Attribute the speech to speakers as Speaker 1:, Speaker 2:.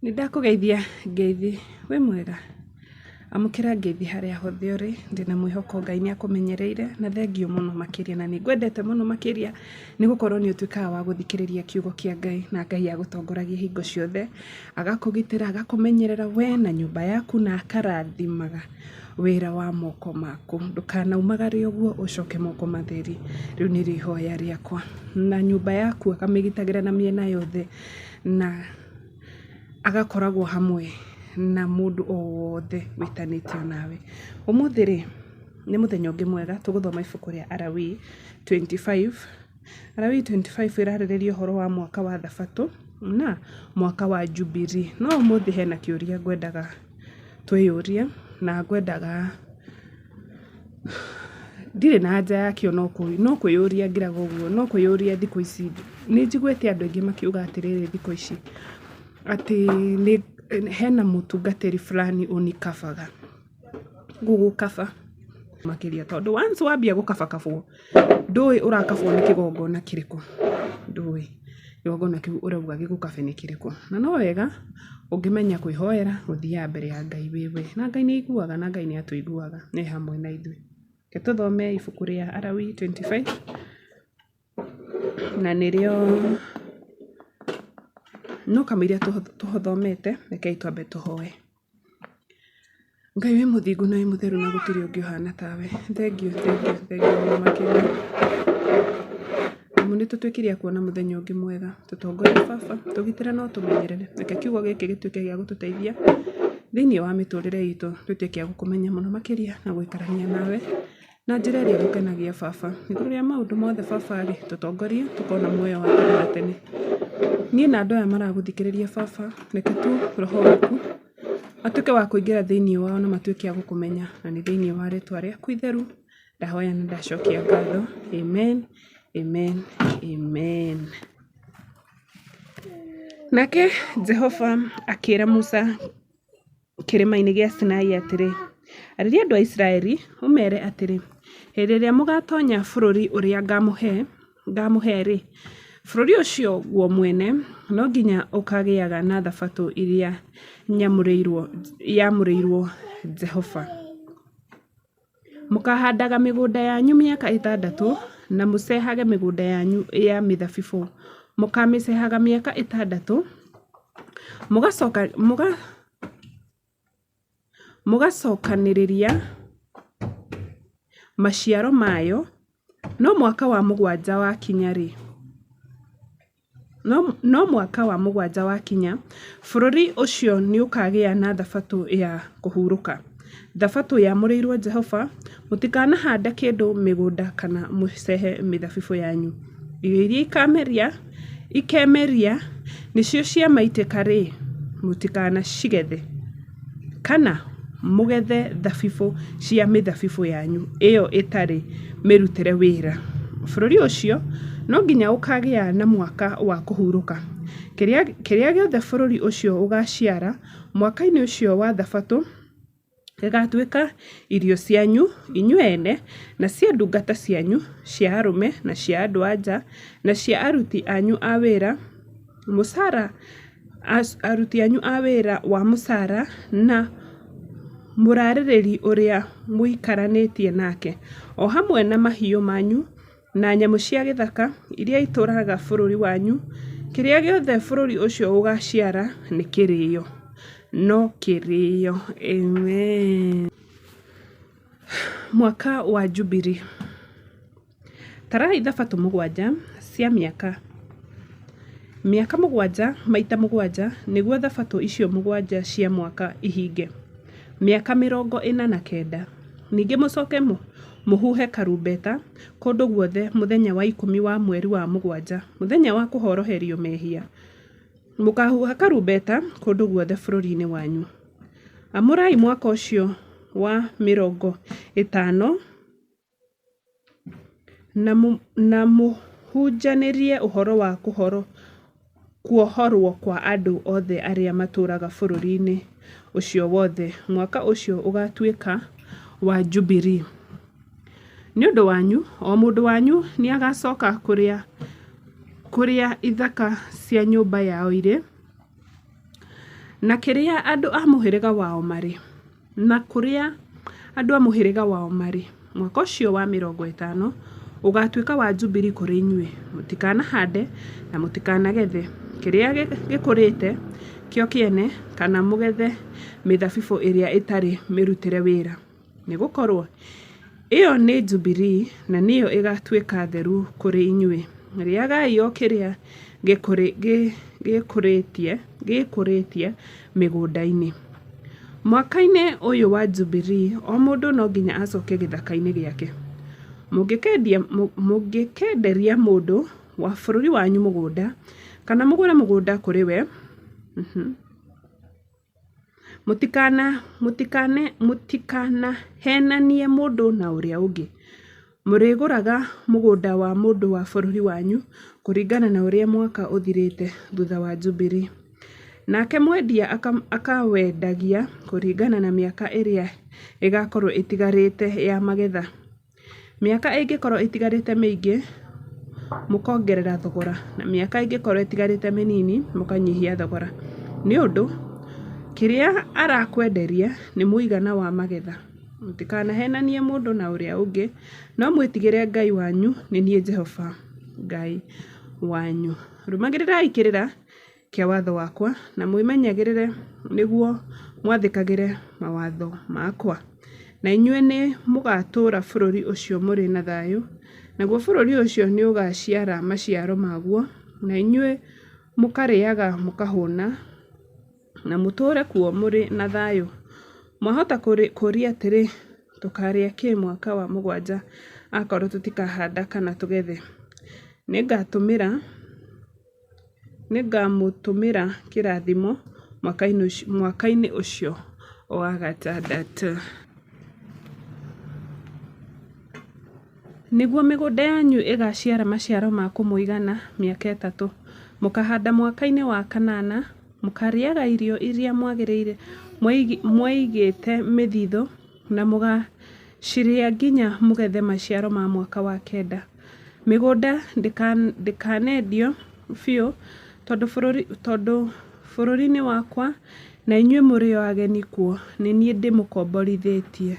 Speaker 1: Nĩ ndakũgeithia ngeithi, wĩ mwega? Amũkĩra ngeithi harĩa hothe ũrĩ, ndĩna mwĩhoko Ngai nĩ akũmenyereire na thengiũ mũno makĩria na nĩ ngwendete mũno makĩria nĩ gũkorwo nĩ ũtuĩkaga wa gũthikĩrĩria kiugo kĩa Ngai na Ngai agũtongoragia hingo ciothe, agakũgitĩra, agakũmenyerera we na nyũmba yaku na akarathimaga wĩra wa moko maku. Ndũkanaumagare ũguo ũcoke moko matheri, rĩu nĩrĩo ihoya rĩakwa. Na nyũmba yaku akamĩgitagĩra na mĩena yothe na agakoragwo hamwe na mũndũ o wothe wĩtanĩtio nawe. Ũmũthĩ rĩ, nĩ mũthenya ũngĩ mwega tũgũthoma ibuku rĩa Alawii 25. Alawii 25 ĩrarĩrĩria ũhoro wa mwaka wa thabatũ na mwaka wa Jubilee. No ũmũthĩ hena kĩũria ngwendaga twĩyũrie na ngwendaga ndirĩ na anja yakĩo no kwĩyũria ngĩraga ũguo, no kwĩyũria thikũ ici nĩ njiguĩte andũ aingĩ makiuga atĩrĩrĩ thikũ ici, atĩ hena mũtungatĩri fulani ũnikabaga, gũgũkaba makĩria tondũ once wambia gũkabakabwo, ndũĩ ũrakabwo nĩ kĩgongona kĩrĩkũ, ndũĩ kĩgongona kĩu ũrauga gĩgũkabe nĩ kĩrĩkũ. Na no wega ũngĩmenya kwĩhoera, gũthiaga mbere ya Ngai wĩ we, na Ngai nĩ aiguaga na Ngai nĩ atũiguaga, e hamwe na ithuĩ. Reke tũthome ibuku rĩa Alawii 25 na nĩrĩo no kamũira tũthomete, rekei twambe tũhoe. Ngai wĩ mũthingu na wĩ mũtheru na gũtirĩ ũngĩ ũhana tawe. Thengiũ, thengiũ, thengiũ mũno makĩria. Amu nĩ tũtuĩkire a kuona mũthenya ũngĩ mwega. Tũtongorie baba, tũgitĩre na ũtũmenyerere. Reke kiugo gĩkĩ gĩtuĩke gĩa gũtũteithia thĩinĩ wa mĩtũrĩre itũ, tũtuĩke a gũkũmenya mũno makĩria na gũikarania nawe na njĩra ĩrĩa ĩgũkenagia baba. Igũrũ rĩa maũndũ mothe baba rĩ, tũtongorie tũkona muoyo wa tene na tene. Niĩ na andũ aya maragũthikĩrĩria baba, reke tu roho waku matuĩke wa kũingĩra thĩinĩ wao na matuĩke a gũkũmenya na nĩ thĩinĩ wa rĩtwa rĩaku itheru ndahoya na ndacokia ngatho. Amen, amen, amen. Nake Jehova akĩra Musa kĩrĩma-inĩ gĩa Sinai atĩrĩ, Arĩria andũ a Isiraeli, ũmeere atĩrĩ, 'Hĩndĩ ĩrĩa mũgaatoonya bũrũri ũrĩa ngaamũhe-rĩ, bũrũri ũcio guo mwene no nginya ũkaagĩaga na thabatũ ĩrĩa yamũrĩirwo Jehova. Mũkaahandaga mĩgũnda yanyu mĩaka ĩtandatũ, na mũcehage mĩgũnda yanyu ya mĩthabibũ. Mũkaamĩcehaga mĩaka ĩtandatũ, mũgacokanĩrĩria maciaro mayo, no mwaka wa mũgwanja wakinya-rĩ, No mwaka wa mũgwanja wakinya, bũrũri ũcio nĩũkagĩa na thabatũ ya kũhurũka, thabatũ yamũrĩirwo Jehova. Mũtikanahaande kĩndũ mĩgũnda kana mũcehe mĩthabibũ yanyu. Irio iria ikeemeria, nĩcio cia maitĩka-rĩ, mũtikanacigĩthe, kana mũgethe thabibũ cia mĩthabibũ yanyu ĩyo ĩtarĩ mĩrutĩre wĩra. Bũrũri ũcio no nginya ũkaagĩa na mwaka wa kũhurũka. Kĩrĩa gĩothe bũrũri ũcio ũgaaciara mwaka-inĩ ũcio wa Thabatũ gĩgaatuĩka irio cianyu inyuĩ ene, na cia ndungata cianyu cia arũme na cia andũ-a-nja, na cia aruti anyu a wĩra mũcara aruti anyu a wĩra wa mũcara, na mũrarĩrĩri ũrĩa mũikaranĩtie nake, o hamwe na mahiũ manyu na nyamũ cia gĩthaka iria itũũraga bũrũri wanyu, kĩrĩa gĩothe bũrũri ũcio ũgaaciara nĩ kĩrĩĩo. No kĩrĩĩo. Amen. Mwaka wa Jubilii. Tarai thabatũ mũgwanja cia mĩaka, mĩaka mũgwanja maita mũgwanja, nĩguo thabatũ icio mũgwanja cia mwaka ihinge, mĩaka mĩrongo ĩna na kenda. Ningĩ mũcoke mũhuhe karumbeta kũndũ guothe mũthenya wa ikũmi wa mweri wa mũgwanja, mũthenya wa kũhoroherio mehia. Mũkaahuha karumbeta kũndũ guothe bũrũri-inĩ wanyu. Amũrai mwaka ũcio wa mĩrongo ĩtano na mũhunjanĩrie ũhoro wa kuohorwo kwa andũ othe arĩa matũũraga bũrũri-inĩ ũcio wothe, mwaka ũcio ũgaatuĩka wa Jubilii. Nĩ ũndũ wanyu, o mũndũ wanyu nĩagacooka kũrĩa ithaka cia nyũmba yao irĩ. Na kĩrĩa andũ a mũhĩrĩga wao marĩ, na kũrĩa andũ a mũhĩrĩga wao marĩ. Mwaka ũcio wa 50 ũgaatuĩka wa Jubili kũrĩ inyuĩ; mũtikanahande na mũtikanagethe kĩrĩa gĩkũrĩte kĩo kĩene kana mũgethe mĩthabibũ ĩrĩa ĩtarĩ mĩrutĩre wĩra. Nĩgũkorwo ĩyo nĩ Jubilii, na nĩyo ĩgaatuĩka theru kũrĩ inyuĩ. Rĩĩagai o kĩrĩa gĩĩkũrĩtie mĩgũnda-inĩ. Mwaka-inĩ ũyũ wa Jubilii, o mũndũ no nginya acooke gĩthaka-inĩ gĩake. Mũngĩkenderia mũndũ wa bũrũri wanyu mũgũnda, kana mũgũre mũgũnda kũrĩ we, Mũtikanaheenanie mũndũ na ũrĩa ũngĩ. Mũrĩgũraga mũgũnda wa mũndũ wa bũrũri wanyu kũringana na ũrĩa mwaka ũthirĩte thutha wa Jubilii, nake mwendia akawendagia kũringana na mĩaka ĩrĩa ĩgaakorũo ĩtigarĩte ya magetha. Mĩaka ĩngĩkorũo ĩtigarĩte mĩingĩ, mũkongerera thogora, na mĩaka ĩngĩkorũo ĩtigarĩte mĩnini, mũkanyihia thogora. Nĩ ũndũ kĩrĩa arakwenderia nĩ mũigana wa magetha. Mũtikanaheenanie mũndũ na ũrĩa ũngĩ, no mwĩtigĩre Ngai wanyu. Nĩ niĩ Jehova Ngai wanyu. Rũmagĩrĩrai kĩrĩra kĩa watho wakwa, na mwĩmenyagĩrĩre nĩguo mwathĩkagĩre mawatho makwa. Na inyuĩ nĩ mũgaatũũra bũrũri ũcio mũrĩ na thayũ, naguo bũrũri ũcio nĩ ũgaaciara maciaro maguo, na inyuĩ mũkarĩĩaga mũkahũna, na mũtũũre kuo mũrĩ na thayũ. Mwahota kũũria atĩrĩ, 'Tũkaarĩa kĩ mwaka wa mũgwanja akorwo tũtikahanda kana tũgethe?' Nĩngamũtũmĩra kĩrathimo mwaka-inĩ ũcio wa gatandatũ. Nĩguo mĩgũnda yanyu ĩgaaciara maciaro ma kũmũigana mĩaka ĩtatũ. Mũkaahanda mwaka-inĩ wa kanana, mũkarĩĩaga irio iria mwaigĩte mĩthithũ, na mũgaacirĩa nginya mũgethe maciaro ma mwaka wa kenda. Mĩgũnda ndĩkanendio biũ, tondũ bũrũri nĩ wakwa na inyuĩ mũrĩ o ageni kuo. Nĩ niĩ ndĩmũkomborithĩtie.